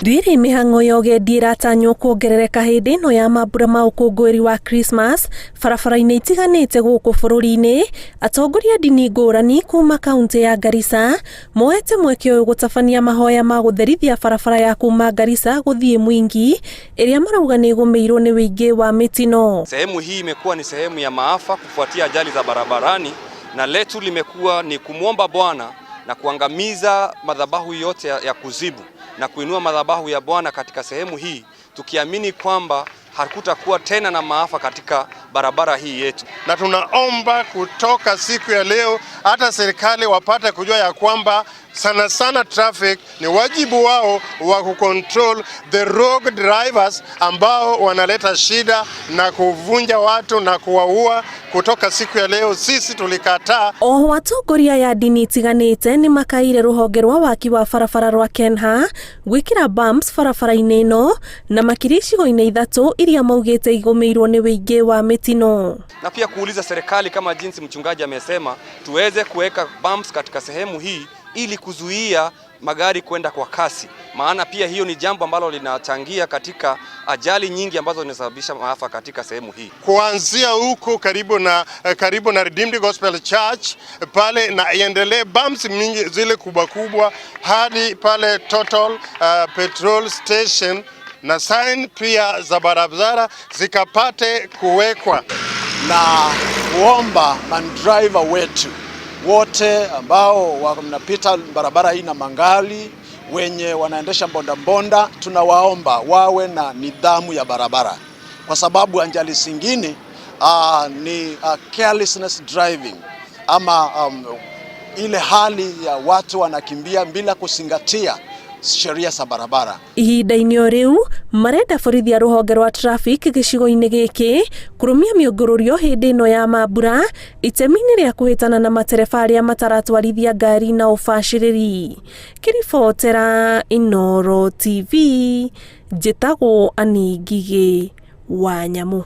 Rĩrĩ mĩhang'o ya ũgendi ĩratanywo kuongerereka hĩndĩ ĩno ya mambura ma ũkũngũĩri wa Christmas barabara-inĩ itiganĩte gũkũ bũrũri-inĩ. Atongoria a ndini ngũrani kuma kaunti ya Garissa moete mweke ũyũ gũtabania mahoya ma gũtherithia barabara ya kuma Garissa gũthiĩ Mwingi, ĩrĩa marauga nĩ ĩgũmĩirwo nĩ wĩingĩ wa mĩtino. Sehemu hii imekuwa ni sehemu ya maafa kufuatia ajali za barabarani, na letu limekuwa ni kumwomba Bwana na kuangamiza madhabahu yote ya kuzimu na kuinua madhabahu ya Bwana katika sehemu hii, tukiamini kwamba hakutakuwa tena na maafa katika barabara hii yetu. Na tunaomba kutoka siku ya leo hata serikali wapate kujua ya kwamba sana sana traffic ni wajibu wao wa kucontrol the rogue drivers ambao wanaleta shida na kuvunja watu na kuwaua. Kutoka siku ya leo sisi tulikataa. Oho atongoria ya ndini itiganĩte nĩ makaire rũhonge rwa waki wa barabara rwa KeNHA gwĩkĩra bumps barabara-inĩ ĩno, na makĩria icigo-inĩ ithatũ iria maugĩte igũmĩirwo nĩ wĩingĩ wa mĩtino. Na pia kuuliza serikali kama jinsi mchungaji amesema, tuweze kuweka bumps katika sehemu hii ili kuzuia magari kwenda kwa kasi, maana pia hiyo ni jambo ambalo linachangia katika ajali nyingi ambazo zinasababisha maafa katika sehemu hii. Kuanzia huko karibu na Redeemed Gospel Church pale na iendelee bumps mingi zile kubwa kubwa hadi pale Total petrol station, na sign pia za barabara zikapate kuwekwa. Na kuomba mandriver wetu wote ambao wanapita barabara hii na magari, wenye wanaendesha mbondambonda, tunawaomba wawe na nidhamu ya barabara, kwa sababu ajali zingine ni carelessness driving ama ile hali ya watu wanakimbia bila kuzingatia sheria za barabara. Ihinda-inĩ o rĩu, marenda borithi a rũhonge rwa traffic gĩcigo-inĩ gĩkĩ kũrũmia mĩũngũrũrio hĩndĩ ĩno ya mambura, itemi-inĩ rĩa kũhĩtana na matereba arĩa mataratwarithia ngari na ũbacĩrĩri. Ngĩribotera Inooro TV, njĩtagwo Annie Ngigĩ wa Nyamũ.